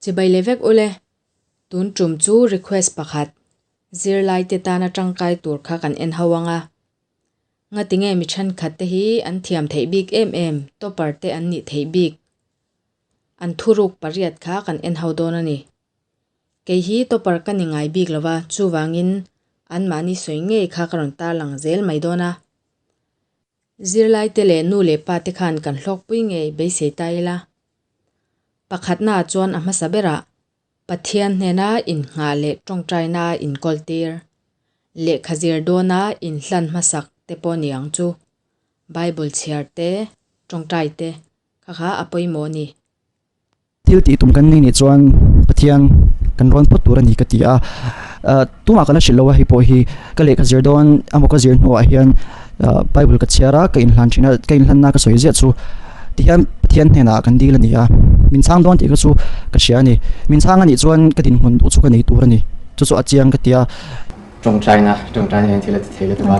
Chibai leh vek ule, tun tum chu request pakhat, zirlaite tana tangkai tur kha kan en ho ang a. Ngatinge mi thenkhat te hi an thiam theih bik em em, topper te an nih theih bik. An thuruk pariat kha kan en ho dawn a ni. Kei hi topper ka ni ngai bik lova, chuvangin anmahni sawi ngei kha ka rawn tarlang zel mai dawn a. Zirlaite leh nu leh pa te khan kan hlawkpui ngei beisei ta ila. Pakhatnaah chuan a hmasa berah Pathian hnena innghah leh tawngtaina inkawl tir, lehkha zir dawna inhlan hmasak te pawh ni ang chu. Bible chhiar te, tawngtai te kha kha a pawimawh a ni. Thil tih tum kan nei nih chuan Pathian kan rawn phawt tur a ni ka ti a, tumah ka la hrilh lo a hei pawh hi ka lehkha zir dawn emaw ka zir hnuah hian Bible ka chhiar a ka inhlan thin a ka inhlanna ka sawi ziah chu tihian Pathian hnenah kan dil a ni a, min chhang dawn tih kha chu ka hria a ni, min chhang a nih chuan ka dinhmun duh chu ka nei tur a ni chu chu a chiang ka ti a. Tawngtaina, tawngtaina hian thil a ti thei lutuk a,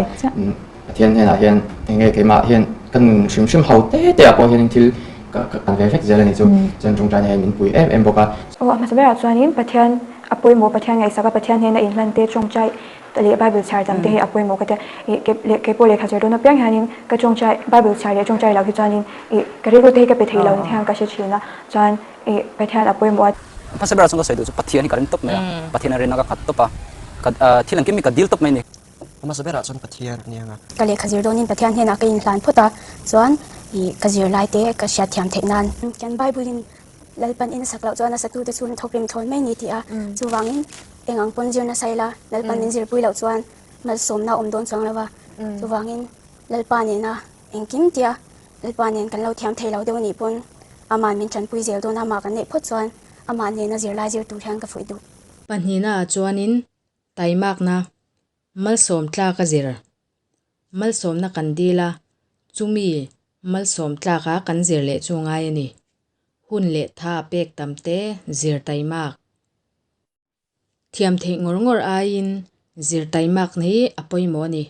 Pathian hnenah hian eng nge keimah hian ka nun hrim hrim ho te te ah pawh hian thil ka kan ve vek zel a ni chu, chuan tawngtaina hian min pui em em bawk a. Aw a hmasa berah chuanin Pathian a pawimawh, Pathian ngaihsak a, Pathian hnena inhlan te, tawngtai leh Bible chhiar tam te hi a pawimawh ka tia. Ih ke leh kei pawh lehkha zir dawn apiang hianin ka tawngtai, Bible chhiar leh tawngtai loh hi chuanin ih ka rilru te hi ka pe thei lo hian ka hre thin a, chuan ih Pathian a pawimawh a. Hmasa berah chuan ka sawi duh chu Pathian hi ka ring tawp mai a, Pathian a rinna ka nghat tawp a, ka thil engkim hi ka dil tawp mai a ni. Hmasa berah chuan Pathian a ni ang a. Ka lehkha zir dawnin Pathian hnenah ka inhlan phawt a, chuan ih ka zir lai te ka hriat thiam theih nan. Kan Bible in Lalpan in a sak loh chuan a satute chu an thawk rim thlawn mai ni tih a, chuvangin eng ang pawn zir nasa ila Lalpan min zirpui loh chuan malsawmna a awm dawn chuang lo va, chuvangin Lalpa nena engkim tia Lalpa nen kan lo thiam thei lo deuh anih pawn Ama'n min tanpui zel dawn a, Amah kan neih phawt chuan Amah nena zirlai zir tur hian ka fuih duh. Pahnihnaah chuanin Taimakna, Malsawm tlak a zir. Malsawmna kan dil a, chumi malsawm tlaka kan zir leh chu ngai a ni. Hun leh tha pek tam te zir taimak. Thiam theih ngawr ngawr aiin zir taimakna hi a pawimawh a ni.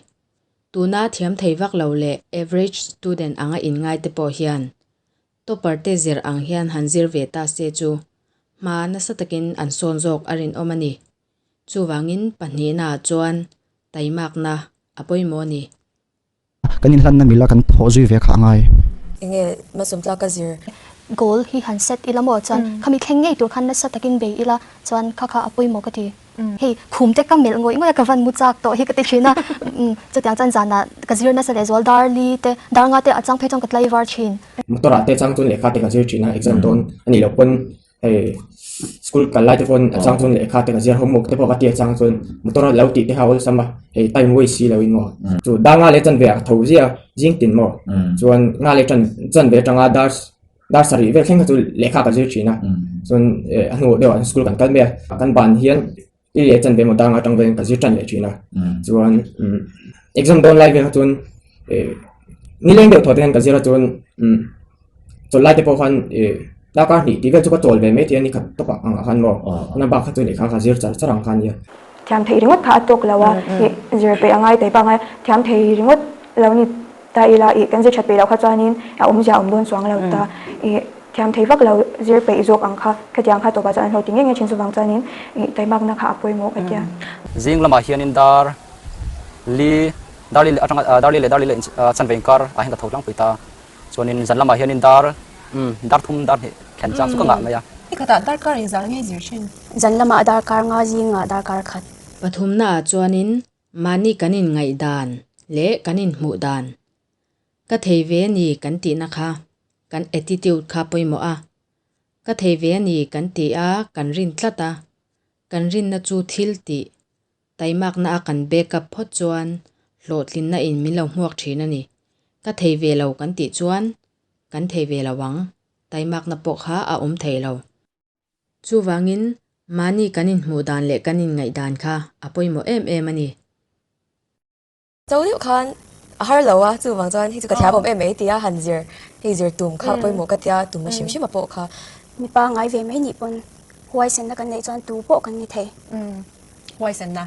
Tuna thiam thei vak lo leh average student anga inngai te pawh hian topper te zir ang hian han zir ve ta se chu hma nasa takin an sawn zawk a rinawm a ni. Chuvangin pahnihnaah chuan taimakna a pawimawh a ni. Kan inhlanna mila kan thawh zui ve kha a ngai. Enge Masum tlak ka zir? Goal hi han set ila maw chuan khami thleng ngei tur khan nasa takin bei ila chuan kha kha a pawimawh ka ti. Hei khum te ka melh ngawih ngawih a ka van mu chak tawh hi ka ti thin a. Chutiang chuan zanah ka zir nasa leh zual dar li te dar nga te a chang phei chuan ka tlaivar thin. Motor ah te chang chuan lehkha te ka zir thin a exam dawn a nih loh pawn hei school kal lai te pawn a chang chuan lehkha te ka zir homework te pawh ka ti a chang chuan motor a lo tih te kha awlsam a hei time waste si lo in maw chu dar nga leh chanve ah ka tho zia zing tin maw chuan nga leh chan chanve atanga dar dar sarih vel thleng kha chu lehkha ka zir thin a chuan eh a hnu deuh ah school kan kal mai a kan ban hian i leh chanve maw dar nga atang vel in ka zir tan leh thin a chuan umm exam dawn lai vel kha chuan eh nileng deuh thaw te hian ka zir a chuan umm. Chawl lai te pawh khan ih darkar hnih tih vel chu ka chawl ve mai thei a ni khat tawp ang ah khan maw na bak kha chu lehkha kha zir char char ang kha a nia. Thiam theih ringawt kha a tawk lo a, ih zir peih a ngai thei bak a, thiam thei ringawt lo ni ta ila ih kan zir that peih loh kha chuanin a awmzia a awm dawn chuang lo ta, ih thiam thei vak lo zir peih zawk ang kha khatiang kha tawpah chuan an hlawh ti ngei ngei thin chuvang chuanin ih taimakna kha a pawimawh ka tia. Zing lamah hianin dar li dar li atanga dar li leh dar li leh chanve inkar ah hian ka tho tlangpui ta. Chuanin zan lamah hianin dar umm dar thum dar hnih thlen chang chu ka ngah mai a. I khatah darkar engzah nge zir thin? Zan lamah darkar nga zingah darkar khat. Pathumnaah chuanin mahni kan inngaih dan leh kan inhmuh dan ka thei ve a ni kan tihna kha kan attitude kha pawimawh a, ka thei ve a ni kan tih a kan rin tlat a, kan rinna chu thil tih Taimakna a kan back up phawt chuan hlawhtlinna in min lo hmuak thin a ni. Ka thei ve lo kan tih chuan kan thei ve lo ang. Taimakna pawh kha a awm thei lo. Chuvangin mahni kan inhmuh dan leh kan inngaih dan kha a pawimawh em em a ni. Cho deuh khan a har lo a, chuvang chuan hei chu ka thiam awm em mai tia han zir, hei zir tum kha pawimawh ka tia tumna hrim hrim a pawh kha. Mipa ngai ve mai nih pawn huaisenna kan neih chuan tu pawh kan ni thei. Huaisenna.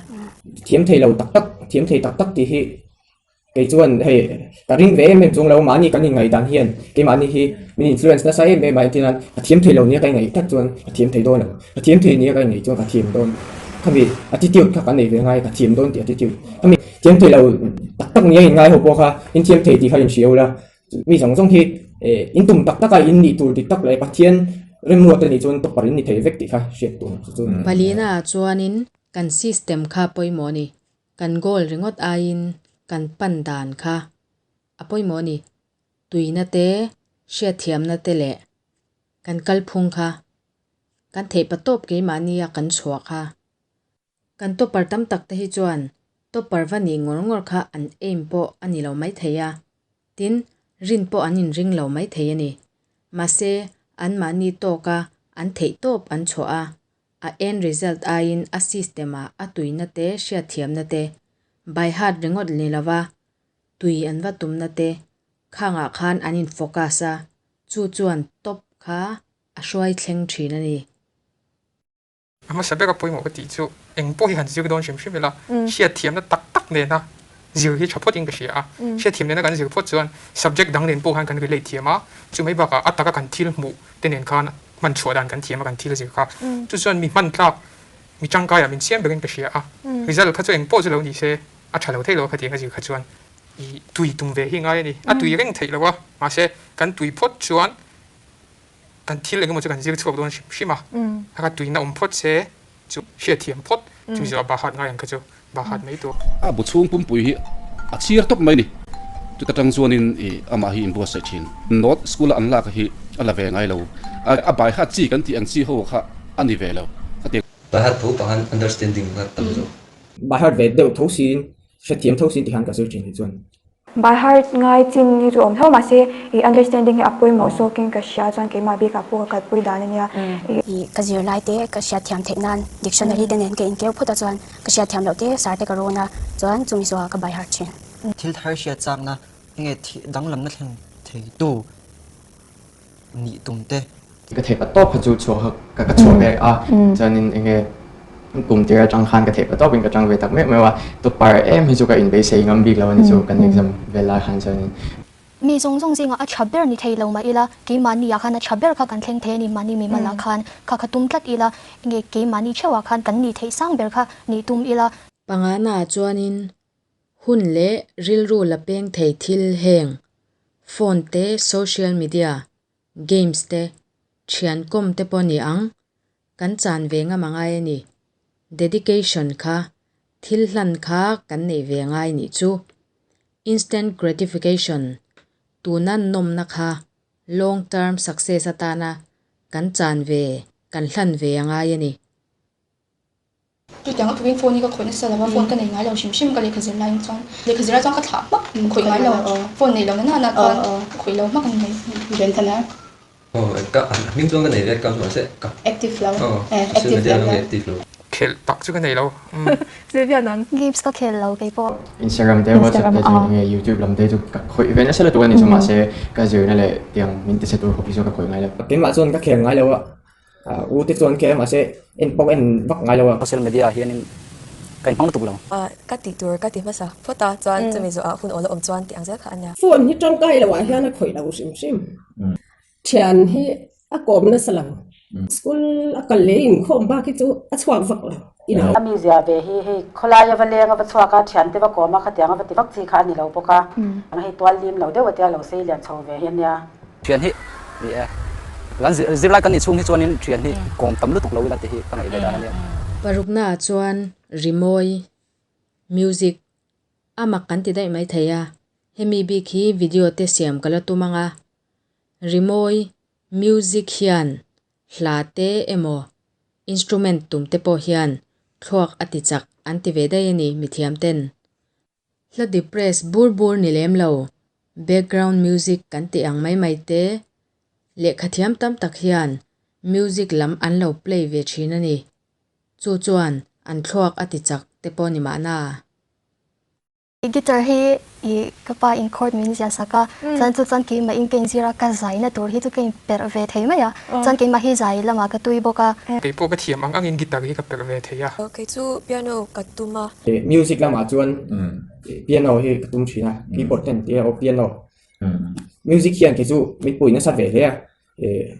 Thiam thei lo tak tak, thiam thei tak tak tih hi. Kei chuan hei ka ring ve em em chung lo mahni kan inngaih dan hian keimahni hi min influence nasa em em a entir nan ka thiam thei lo nia ka ingaih tak chuan ka thiam thei dawn lo ka thiam thei nia ka ingaih chuan ka thiam dawn khami attitude kha kan nei ve ngai ka thiam dawn tih attitude khami thiam thei lo tak tak nia inngai ho pawh kha in thiam thei tih kha inhria ula mi zawng zawng hi in tum tak taka in nih tur dik tak leh Pathian remruat a nih chuan topper in ni thei vek tih kha hriat tur chu chu. Palina ah chuanin kan system kha pawimawh a ni. Kan goal ringawt aiin kan pan dan kha a pawimawh a ni. Tuina te, hriatthiamna te leh kan kalphung kha kan theih patawp keimahnia kan chhuah kha. Kan topper tam tak te hi chuan topper va nih ngawr ngawr kha an aim pawh a ni lo maithei a, tin rin pawh an inring lo maithei a ni. Mahse, anmahni tawka an theih tawp an chhuah a, A end result aiin a system ah a tuina te hriatthiamna te, by heart ringawt ni lova tui an va tumna te khangah khan an in focus a, chu chuan top kha a hruai thleng thin a ni. A hmasa bera pawimawh ka tih chu eng pawh hi han zir dawn hrim hrim ila, hriatthiamna tak tak nena zir hi tha phawtin ka hria a, hriatthiam nena kan zir phawt chuan subject dang nen pawh khan kan relate thiam a, chu mai bakah a taka kan thil hmuh te nen khan hman chhuah dan kan thiam a kan thil zir kha. Chu chuan mi hman tlak, mi tangkaiah min siam berin ka hria a, result kha chu eng pawh chu lo ni se a tha lo theih lo a khatiang a zir kha chuan i tui tum ve hi ngai a ni. A tui reng theih lo a, mahse kan tui phawt chuan kan thil engemaw chu kan zir chhuak dawn hrim hrim a, a ka tuina awm phawt se chu hriatthiam phawt chu zawh a bahat ngai ang kha chu bahat mai tur. A bu chhung pumpui hi a chhir tawp mai ni. Chuta tang chuanin i amah hi inbuatsaih thin. North School a an lak hi a la ve ngai lo. A baihat chi kan tih ang chi ho kha a ni ve lo. Ka ti. Baihat tho pahan understanding kha tam zawk. Baihat ve deuh tho siin hrethiam tho siin tikhan ka zir thin hi chuan. By heart ngai chin hi chu awm tho mahse i understanding hi a pawimawh zawkin ka hria chuan keimah bikah pawh ka kalpui dan a nia. I ka zirlai te ka hriatthiam theih nan dictionary te nen ka inkeu phawt a chuan ka hriatthiam loh te sar te ka rawn a chuan chumi zawhah ka by heart thin. Thil thar hriat chakna enge danglamna thleng theitu nih tum te. Ka theih patawp kha chu chhuah kha ka chhuah ve a, chuanin enge kum tir atang khan ka theih patawpin ka tang ve tak meuh meuh a, tupar em hi chu ka inbeisei ngam bik lo a ni chu kan exam vel lai khan chuanin. Mi zawng zawng zingah a tha ber ni thei lo mah ila, keimahni ah khan a tha ber kha kan thleng thei a ni, mahni mi mal ah khan kha kha tum tlat ila, enge keimahni theuh ah khan kan nih theih sang ber kha nih tum ila. Pangana ah chuanin Hun leh rilru la peng thei thil heng, phone te, social media, games te, thian kawm te pawh ni ang, kan chan ve ngam a ngai a ni. Dedication kha, thil hlan kha kan neih ve ngai nih chu. Instant gratification, tuna nawmna kha long term success atana kan chan ve, kan hlan ve a ngai a ni. Chutiang a tukin phone hi ka khawih nasa lo a, phone ka nei ngai lo hrim hrim ka lehkha zir laiin chuan lehkha zir ah chuan ka thlah hmak khawih ngai lo phone nei lo na nana chuan ka khawih lo hmak a ni mai. Bentana. Aw ka hming chuan ka nei ve ka mahse ka active lo active lo active lo. Khelh tak chu ka nei lo. Sylvia nang. Games ka khel lo kei pawh. Instagram te WhatsApp te chu enge YouTube lam te chu ka khawih ve nasa lutuk a ni chu mahse ka zirna leh tiang min ti chhe tur khawp hi chu ka khawih ngai lo. Keimah chuan ka khel ngai lo a. U te chuan kher mahse en pawh en vak ngai lo a. Social media ah hianin ka inhmang lutuk lo. Ka tih tur ka ti hmasa phawt a, chuan chumi zawhah hun awl a awm chuan tih ang zel kha a nia. Phone hi tangkai lo ah hian a khawih lo hrim hrim. Thian hi a kawm nasa lo. School a kal leh inkhawm bak hi chu a chhuak vak lo. A mi zia ve hi hei khawlai a va leng a va chhuak a, thiante va kawm a, khatiang a va ti vak chi kha a ni lo bawk a, hei tual lim lo deuh a tia lo sei lian chho ve hi a nia. Thian hi ni e, kan zirlai kan nih chhung hi chuanin thian hi kawm tam lutuk lo ila tih hi ka ngaih ve dan a nia. Paruknaah chuan rimawi, music, a mak kan ti daih mai thei a, hemi bik hi video te siam ka la tum ang a, rimawi, music, hian Hla te emaw instrument tum te pawh hian thluak a ti chak an ti ve daih a ni mithiam ten. Hla depress bur bur ni lem lo, background music kan tih ang mai mai te, lehkha thiam tam tak hian music lam an lo play ve thin a ni. Chu chuan an thluak a ti chak te pawh ni mahna. Guitar hi i ka pa in chord min ziah sak a, chuan chu chuan keimah in ka inzir a, ka zaina tur hi chu ka inperh ve thei mai a, chuan keimah hi zai lamah ka tui bawk a. Kei pawh ka thiam ang angin guitar hi ka perh ve thei a. Kei chu piano ka tum a. Music lamah chuan. Piano hi ka tum thin a, keyboard te an tia aw piano. Music hian kei chu min pui nasa ve hle a,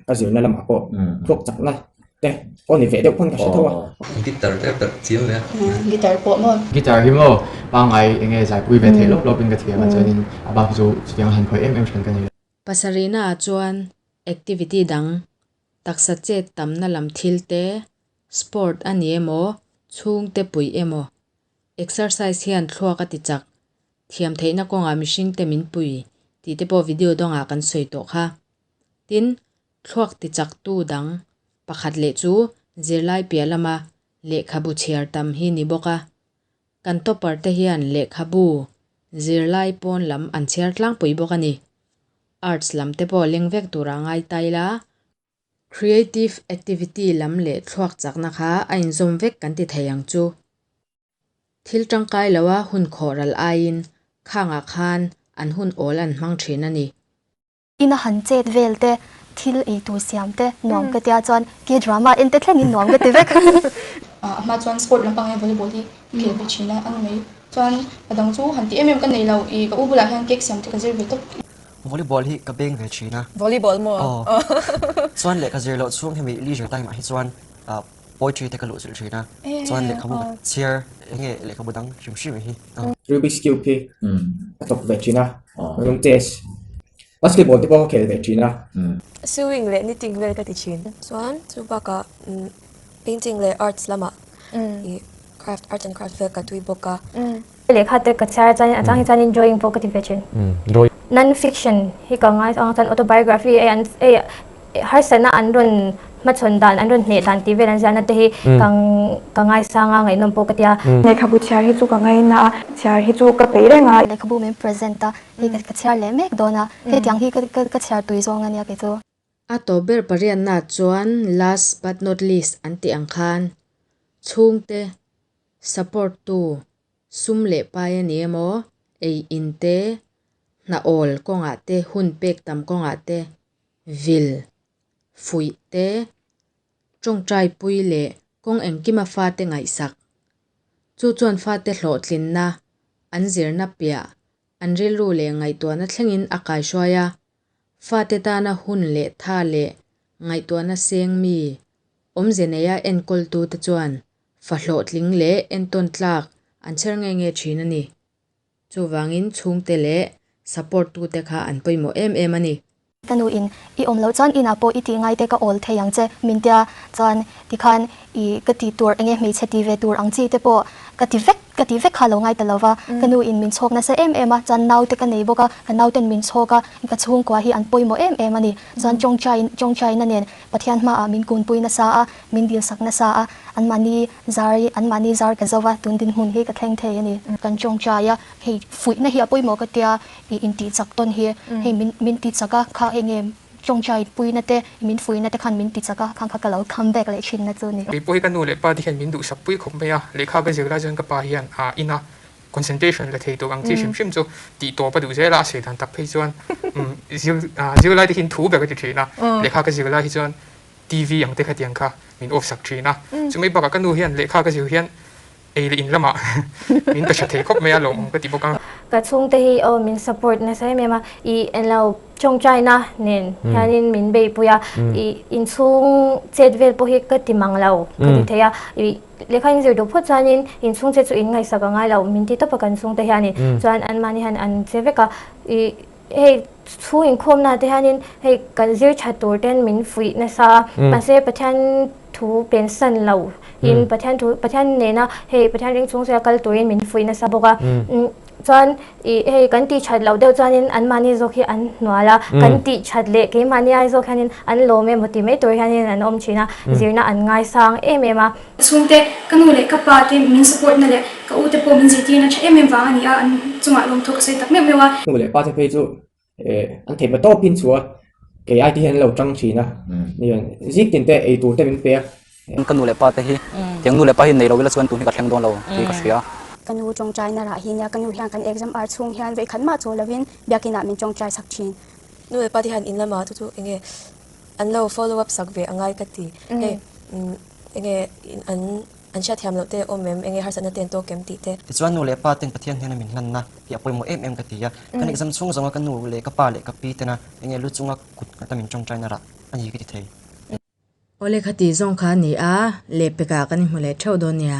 ka zirna lamah pawh thluak chakna te pawh ni ve deuh pawn ka hre tho a. Guitar te perh chiang le a. Guitar pawh maw? Guitar hi maw pangngai eng nge zaipui ve theih lawp lawp in ka thiam a chuanin a bak chu chutiang han khawih em em hran ka ni lo. Pasarihna ah chuan activity dang taksa chet tamna lam thil te, sport a ni emaw, chhungte puih emaw, exercise hian thluak a ti chak, thiam theihna kawngah mihringte min pui tih te pawh video dawngah kan sawi tawh kha. Tin, thluak ti chaktu dang pakhat leh chu zirlai piah lama lehkhabu chhiar tam hi ni bawk a. Kan topper te hian lehkhabu zirlai pawn lam an chhiar tlangpui bawk a ni. Arts lam te pawh leng vek tura ngai ta ila, creative activity lam leh thluak chakna kha a inzawm vek kan ti thei ang chu. Thil tangkai loa hun khawh ral aiin khangah khan an hun awl an hmang thin a ni. Ina han chet vel te, thil ei tur siam te nuam ka tia chuan K-drama en te thlengin nuam ka ti vek. A hma chuan sport lampang hian volleyball hi khel ve thin a, a ni mai. Chuan a dang chu han ti em em ka nei lo, i ka u bulah hian cake siam te ka zir ve tawp. Volleyball hi ka beng ve thin a. Volleyball maw? Aw. Chuan lehkha zir loh chhung hemi leisure time ah hi chuan Poetry te ka luh chilh thin a, chuan lehkhabu ka chhiar eng nge lehkhabu dang hrim hrim hi. Rubik's Cube hi ka thawk ve thin a, rawng chess, basketball te pawh ka khel ve thin a. Sewing leh knitting vel ka ti thin. Chuan chu bakah painting leh arts lamah i craft, arts and craft vel ka tui bawk a. Lehkha te ka chhiar chuan a chang hi chuanin drawing pawh ka ti ve thin. Non fiction hi ka ngai ang chuan autobiography ei an ei harsatna an rawn hmachhawn dan an rawn hneh dan tih vel an ziahna te hi ka ka ngaisang a ngaihnawm pawh ka ti a. Lehkhabu chhiar hi chu ka ngaina a, chhiar hi chu ka peih reng a. Lehkhabu min present a, hei ka chhiar leh mek dawn a, hetiang hi ka chhiar tui zawng a nia kei chu. A tawp ber pariatna chuan last but not least an tih ang khan chhungte support tu sum leh pai a ni emaw, ei in te, hna awl kawngah te, hun pek tam kawngah te, vil, fuih te, tawngtai pui leh kawng engkima fate ngaihsak. Chu chuan fate hlawhtlinna, an zirna piah, an rilru leh ngaihtuahna thlengin a kaihruai a, fate tana hun leh tha leh ngaihtuahna seng mi awmze neia enkawltute chuan fa hlawhtling leh entawn tlak an chher nge nge thin a ni. Chuvangin chhungte leh support tute kha an pawimawh em em a ni. Ka nu in i awm loh chuan inah pawh i tih ngai te ka awl thei ang che min tia chuan tikhan i ka ti tur enge hmeichhe ti ve tur ang chi te pawh ka ti vek ka ti vek kha lo ngai ta lo va ka nu in min chhawk nasa em em a chuan naute ka nei bawk a ka nauten min chhawk a ka chhungkua hi an pawimawh em em a ni chuan tawngtai tawngtaina nen Pathian hmaah min kunpui nasa a min dilsak nasa a anmahni zar anmahni zar ka zo va tun dinhmun hi ka thleng thei a ni kan tawngtai a hei fuihna hi a pawimawh ka tia I intih chak tawn hi hei min min ti chak a kha enge tawngtai puina te min fuihna te khan min ti chak a khang kha ka lo come back leh thin na chu ni. Kei pawh hi ka nu leh pa te hian min duhsak pui khawp mai a, lehkha ka zir lai chuan ka pa hian a ina concentration la thei tur ang chi hrim hrim chu tih tawp a duh zel a, a sawi dan tak phei chuan zir zirlai te hian thu ber a ti thin a, lehkha ka zir lai hi chuan TV ang te khatiang kha min off sak thin a, chumai bakah ka nu hian lehkha ka zir hian Ei leh in lamah min pe tha thei khawp mai a lawmawm ka ti bawk a. Ka chhungte hi aw min support nasa em em a, i enlo tawngtaina nen hianin min beihpui a, i inchhung chet vel pawh hi ka ti mang lo ka ti thei a, i lehkha in zir duh phawt chuanin inchhung chet chu in ngaihsak a ngai lo min ti tawp a kan chhungte hianin chuan anmahni hian an che vek a, i hei chhung inkhawmna te hianin hei kan zir tha tur ten min fuih nasa a, mahse Pathian thu pensan lo in Pathian thu Pathian nena hei Pathian ring chung zia kal turin min fuih nasa bawk a chuan i hei kan tih that loh deuh chuanin anmahni zawk hi an hnual a kan tih that leh keimahni ai zawk hianin an lawm emaw ti mai tur hianin an awm thin a zirna an ngaisang em em a. Chhungte, ka nu leh ka pa te min support na leh ka u te pawh min zirtir na tha em em vang a ni a, an chungah lawmthu ka sawi tak meuh meuh a. Nu leh pa te phei chu an theih hma tawpin chu a kei ai te hian an lo tang thin a, zik tin te ei tur te min pe a. Ka nu leh pa te hi tiang nu leh pa hi nei lo ila chuan tun hi ka thleng dawn lo tih ka hria. Ka nu tawngtai na rah hi nia, ka nu hian kan exam ar chhung hian vawikhat mah chaw lovin biakinah min tawngtai sak thin. Nu leh pa te hian in lamah chu chu enge an lo follow up sak ve angai ka ti. Hei enge an. An hriatthiam loh te awm em, enge harsatna te an tawk em tih te. Tichuan nu leh pa ten Pathian hnena min hlanna hi a pawimawh em em ka ti a. Kan exam chhung zawnga ka nu leh ka pa leh ka pi tena enge lu chunga kut nghata min tawngtaina rah a ni ka ti thei. Awle khati zawng kha a ni a, lehpekah kan inhmu leh theuh dawn nia.